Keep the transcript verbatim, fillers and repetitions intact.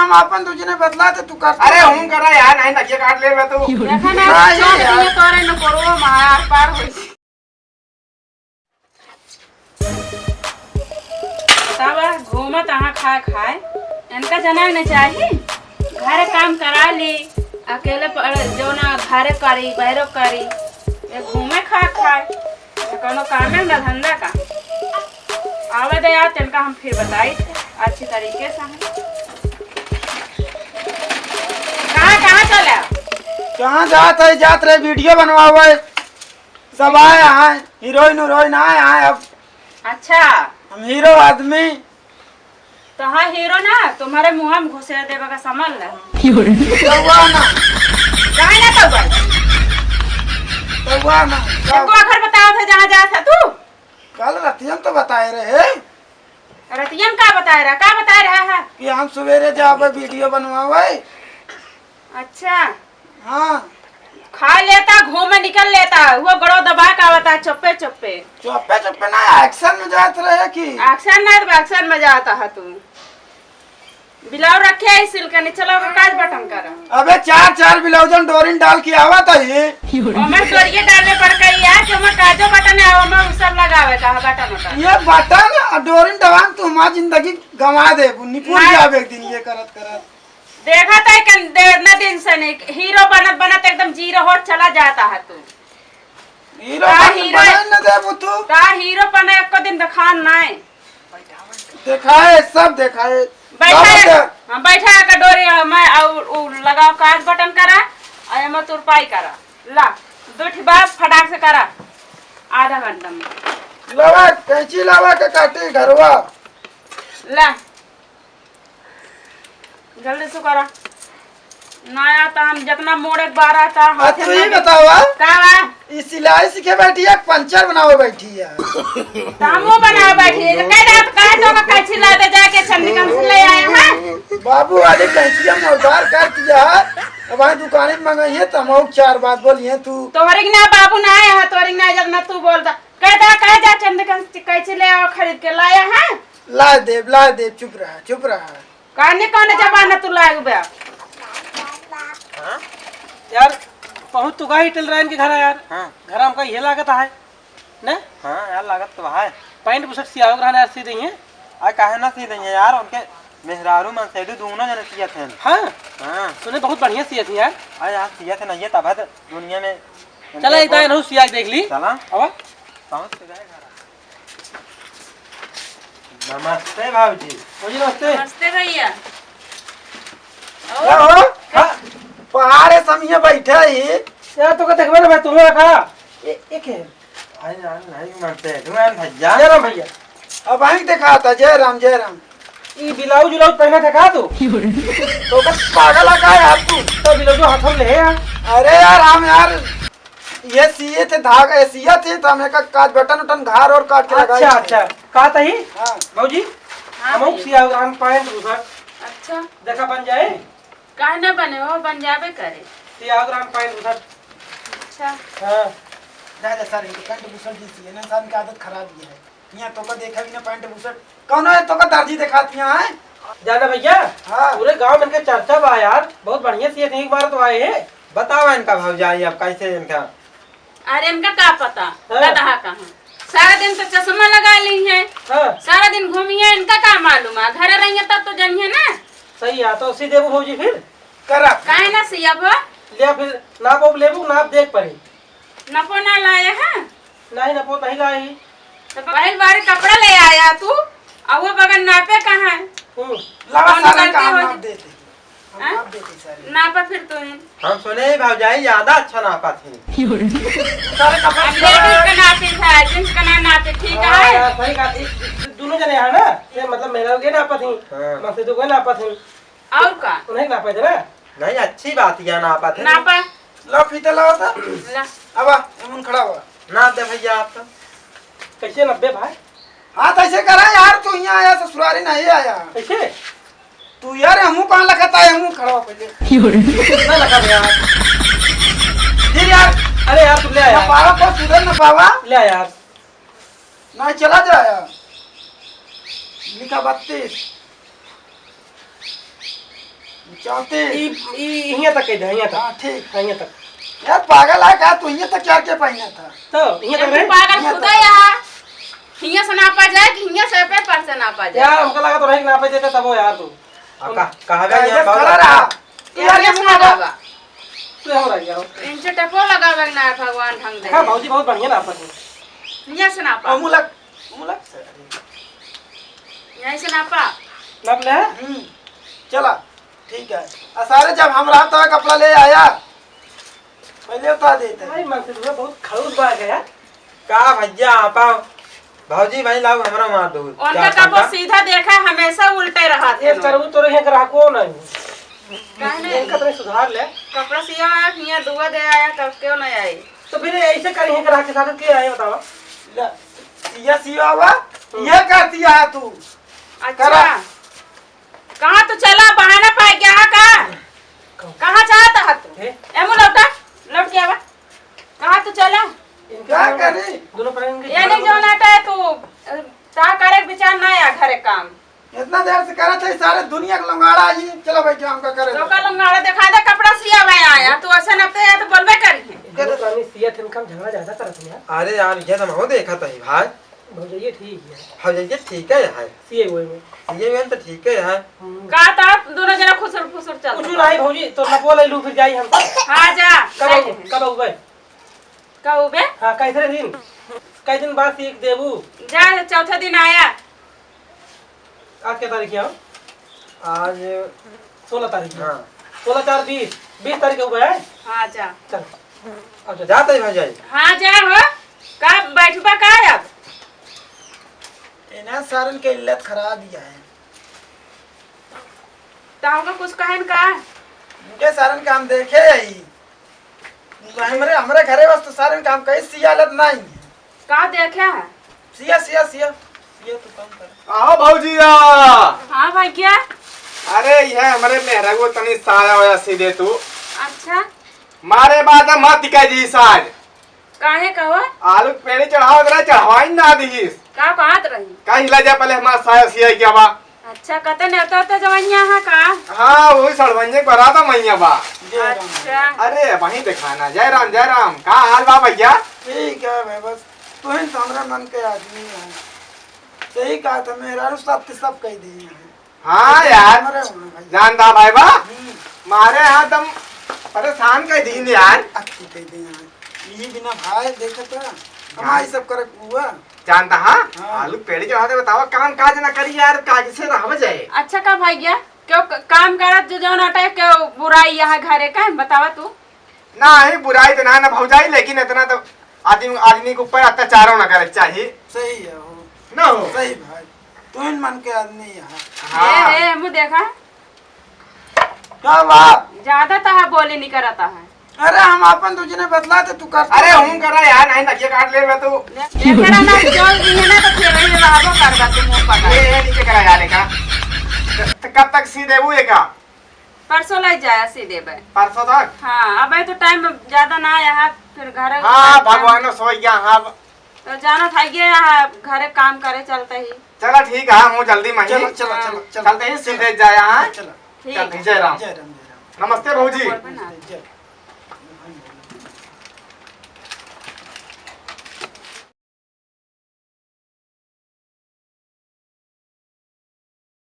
हम आपन दू जने बतला दे, तू कर। अरे, हम करा यार, नहीं, नकिया काट ले मैं तो। देखा ना, नहीं चोट यार। दिए तोरे न करो, मार पार होई। बतावा, घूमत अहाँ खाए खाए, इनका जना न चाही, घरे काम करा ली, अकेले पड़-, जो ना घरे करी, बहरो करी, ये घूमे खाए खाए, ये कौनो काम है ना धंधा का? आवे दे यार, तनका हम फिर बताई अच्छी तरीके से हम। कहाँ, कहाँ चले? कहाँ जात है? जात रहे वीडियो बनवावे। सब आए हैं, हीरोइन उरोइन आए हैं अब। अच्छा। हम हीरो आदमी। तो हाँ हीरो ना, तुम्हारे मुँह में घुसेड़ देवे का समझ ले। तौबा ना। काहे ना तौबा? तौबा ना। तुमको आखिर बताओ थे जहाँ जात है तू? कल रतियन तो बताए रहे। रतियन का बताए रहा? का बताए रहा है? कि हम सवेरे जाबे वीडियो बनवावे। अच्छा। हाँ। खा लेता, घूमे निकल लेता, वो गड़ो दबा के आवता, चुप्पे चुप्पे। चुप्पे चुप्पे ना, action में जात रहे कि? Action ना, तो action में जाता है तू। ब्लाउज रखे है सिल के, चलो ओकर काज बटन करा। अबे चार चार ब्लाउजन डोरिन डाल के आवत है। ओमे डोरिये डाले पर कही है कि ओमे काजो बटन है, ओमे उ सब लगावे का है बटन उटन। ये बटन और डोरिन डबान तू हमार जिंदगी गंवा देबू, निपुर नहीं। जाबे एक दिन ये करत करत। देखत है कि दे-, इतना दिन से नहीं, हीरो बनत बनत एकदम जीरो होत चला जाता है तू। हीरो का बन-, हीरो-, बने न देबू तू। का हीरो बने एको दिन देखान नाय। देखाए, सब देखाए। बैठा बाबा है, दे- हाँ, बैठा है का डोरी, हाँ, मैं और उ लगाओ काज बटन करा, और एमा तुरपाई करा। ला, दो ठी बात फटाक से करा, आधा घंटा में। लावा, कैंची लावा के काटी घरवा। ला। जल्दी से करा। ना आता हम जितना मोड़े बार आता हम आ, तू ही बतावा। का बा? ई सिलाई सीखे बैठी है, पंचर बनावे बैठी है। तो हमहू बनावे बैठी है। कह जात कहे तो का कैंची ला दे जाके चंद्रिका से ले आए हैं। बाबू वाली कैंचिया मोरदार कर दिया है। अब वहाँ दुकान में मंगाई है, तमहू चार बात बोली है तू। तोहरे के ना बाबू ना आया है, तोहरे के ना जब ना तू बोलता। कह दा, कह जा चंद्रिका से कैंची ले आओ खरीद के लाया है। ला देब, ला देब, चुप रहा, चुप रहा। काने, काने जमाना तू लाग बे? हाँ? यार, पहुँच तो गई टेलराइन के घर यार। हाँ। घर हमका ये लागत है, ने? हाँ यार, लागत तो है। पैंट बुशर्ट सियावे के रहने यार, सी देइहैं? आ, काहे ना सी देइहैं यार, उनके मेहरारू मनसेदू दोनों जने सियत हैं। हाँ? हाँ। सुने बहुत बढ़िया सियत हैं यार। आ यार, सियत है ना ये तब है तो दुनिया में चला, इतना इनहू सिया के देख ली। चला। अब? पहुँच तो गए घर। नमस्ते भाऊजी। भौजी, नमस्ते। नमस्ते भैया। क्या हो? हाँ। पहाड़े समिया बैठा ही। यार, तो का देखबे ना भाई, तुम्हें रखा। ए-, एक है। भाई जान, नहीं मनते, तुम्हें भैया। जय राम भैया। अब आई देखा था, जय राम, जय राम। ई ब्लाउज उलाउज पहने थे का तू? तो का पागल है का यार तू? तो ब्लाउज हाथों में ले यार। अरे यार, हम यार ये सिए थे धागा, ये सिया थे, तो हम एक काज बटन उटन घार और काट के लगाई अच्छा, थे। अच्छा। का तही? हाँ। भौजी, हाँ हमहू भैया। सियाव रहन पैंट बुशर्ट। अच्छा। देखा बन जाए? काहे ना बने हो, बन जाबे करे। सियाव रहन पैंट बुशर्ट। अच्छा। हाँ। दादा सर, ये पैंट बुशर्ट जी सिए ना, इंसान की आदत खराब ही है। यहाँ तो का देखा भी ना पैंट बुशर्ट। कौन है तो का दर्जी देखात यहाँ है? जाना भैया, हाँ। पूरे गांव में इनके चर्चा बा यार, बहुत बढ़िया सियत हैं, एक बार तो आए हैं। बतावा इनका भौजाई, अब कैसे इनका? अरे इनका का पता, हाँ। गदहा कहाँ। सारा दिन तो चश्मा लगा ली है, हाँ। सारा दिन घूमी है, इनका का मालूम है? घर रही है तब तो जनिए ना। सही है, तो सी देबू भौजी फिर? करा। काहे ना सियब? ले फिर नाप उप लेबू, नाप देख पड़ी। नपो ना लाए हैं? नहीं, नपो नहीं लाई। तो पहल बारी कपड़ा ले आया तू, और वो बगन नापे कहाँ है? हम्म। लावा कौन सारे गलती का हम हो नाप जी? देते। हम हैं? नाप देते सारे। नापा फिर तू ही। हम सुने ही भौजाई ज्यादा अच्छा नापा थी। सारे कपड़ा हम लेडीज का नापी था, जेंट्स का ना नापे, ठीक हाँ, है? यार, सही बात है। दोनों जने हैं ना, ये मतलब मेहरारू के नापा थी, हाँ। मनसेदू के नापा थी। और का? उन्हें नापा थे ना? नहीं, अच्छी बात है, नापा थे। नापा। ला फीता लावा था। ला। अब आ, एमन खड़ा हुआ। नाप दे भैया आप तो। कैसे नब्बे भाई? हाँ, तो ऐसे करा यार, तू यहाँ आया, ससुरारी नहीं आया। कैसे? तू यार, हमू कहाँ लखता है, हमू खड़ा हुआ पहले। कितना लगा दे यार? फिर यार। अरे यार, तू ले आ ना यार। पावा को सुधर ना पावा। ले आ यार। नहीं, चला जा यार। लिखा बत्तीस। चौंतीस। ई, ई, हियाँ तक कह दे, हियाँ तक। हाँ, ठीक। हाँ, हियाँ तक। यार, पागल है का तू? हियाँ तक क्या के पहिने था? तो, हियाँ तक ये रहे? पागल हियाँ खुदा तक। यहाँ। हियाँ से नापा जाए कि हियाँ से पेपर से नापा जाए? यार, हमका लगा तो रहे कि नापे देते तब हो यार तू। आ, का-, कहाँ गया ये ये बाबू? खड़ा रहा। तू यार, ये ये मुँह खड़ा बा। बा। तू यहाँ रह गया हो। इंच टेपो लगावे ना भगवान ढंग दे। हाँ, भौजी बहुत बढ़िया नापत है। हियाँ से नापा। और मुलक, मुलक से। यहीं से नापा। नाप ले? हम्म, चला। ठीक है। आ सारे जब हम रहा तो कपड़ा ले आया, पहले उतार देते। भाई, मन से दुआ बहुत खड़ूस बा गया। का भैया, आपा भौजी भाई लाओ, हमरा मार दो। उनका क्या कबो करता? सीधा देखा, हमेशा उल्टे रहा थे ये लोग। करबू तो रहे ग्राहको नहीं। काहे नहीं? इनका तनी सुधार ले। कपड़ा सिया आया, हियाँ दुआ दे आया, तब क्यों नहीं आई? तो फिर ऐसे करी है ग्राहक के साथ, के आए बतावा? ले, सिया सिया हुआ, हम्म। ये कर दिया है तू। अच्छा। करा। कहाँ तू चला, बहाना पाए गया है का? कहाँ? कहाँ जाता है तू? ए? ए, मुँह लौटा, लौट के आवा। कहाँ तू चला? इनके का दोनों, करी? दोनों प्राणी इनके यानी झगड़ा जो होता है। नाटा है तू, अ, ता करे के विचार ना आया घरे काम। इतना देर से करत है, सारे दुनिया के लंगाड़ा आई, चलो भाई, जो हमका करे तो दो। का लंगाड़ा दिखा दे, कपड़ा सिया हुआ आया, तू ऐसे नपते है तो बोलबे करी है। इनके तो प्राणी सिया थे, इनका हम झगड़ा ज्यादा करत है यार। अरे यार, ये तो हम देखा था ही भाई। भौजइये ठीक है। भौजइये ठीक है, है। सिए हुए में। सिए हुए में तो ठीक है, है। हम्म। का तो आप दोनों जना खुसुर फुसुर चल कुछ रहा। नहीं भौजी, तो नपवा ले लू, फिर जाई हम। हाँ, जा, कब जा, आऊ-, जा। कब आउबे? कब आउबे? हाँ, कैसे दिन? कई दिन बाद सीख देबू? जा, चौथे दिन आया। आज क्या तारीख है? आज सोलह तारीख है। हाँ। सोलह चार बीस, बीस तारीख के ऊपर है। हाँ, जा। चल। अच्छा, जाता है भौजाई। हाँ, जा हो। का बैठबा का अब? इन्हें सारन के इल्लत खराब ही है। तो हमको कुछ कहन का? उनके सारन के हम देखे ही। हमरे, हमरे घरे बस तो सारन के हम कहीं सियालत नहीं। का देखे है? सिया, सिया, सिया। सिया तो काम कर। आहो भौजिया। हाँ भैया। अरे यह हमरे मेहरा को तनी साया वाया सी दे तू। अच्छा। मारे बाद मत कह दी साज। काहे कहो? आलू के पेड़ी चढ़ावत रहे, चढ़वाई ना दीस। का कहत रही? का हिला जा पहले हमार साया सिया क्या बा? अच्छा, कते नेवता तो जवनिया है का? हाँ, वही सड़वंजे के बराता मैया बा। अच्छा। अरे, वहीं दिखाना। जय राम, जय राम। का हाल बा भैया? ठीक है भाई, बस तुहिन तो हमरा मन के आदमी है। सही कहा था, मेहरारू साथ के सब कह दिए हैं। हाँ यार, हमारे वहाँ भाई। जानता भाई बा? हम्म। मारे यहाँ तुम परेशान कर दीन यार। अच्छी कह दी यार। ये बिना भाई देखे तो हमारे सब करे हुआ। जानता हाँ? हाँ। आलू पेड़ी के हाथे बतावा, काम काज ना करी यार, काज से रहब जाए। अच्छा का भैया, क्यों क-, काम करत जो जौन अटे, क्यों बुराई यहाँ घरे का है, बतावा तू? ना ही बुराई तो ना, ना भौजाई, लेकिन इतना तो आदमी, आदमी के ऊपर अत्याचारो ना करे के चाही। सही है हो। ना हो। सही भाई, तू इन मन के आदमी है। हाँ। ए, ए, मुँह देखा। का बात? ज्यादा तहा बोली नहीं करता है। अरे हम अपन तुझने बतला दे, तू कर अरे हूँ करा यार, नहीं नकिया काट ले मैं तू। एकरा ना जोर दिए ना तो फिर रही रहबो करबा तू मुंह पकड़। ये, ये नीचे करा यार एका। तो कब तक सी देबू एका? परसों ले जाया सी देबे। परसों तक? हाँ, अब तो टाइम ज्यादा ना आया है, फिर घर हाँ, भगवान सोई गया हाँ। तो जाना था ये यहाँ घरे काम करे चलते ही। चला ठीक है, हम जल्दी में ही। चलो, चलो, हाँ। चलो, चलो। चलते ही सीधे जाया हाँ। चलो। ठीक चल, है। जय राम। जय राम, जय राम। नमस्ते भौजी। बोलबे ना। जय।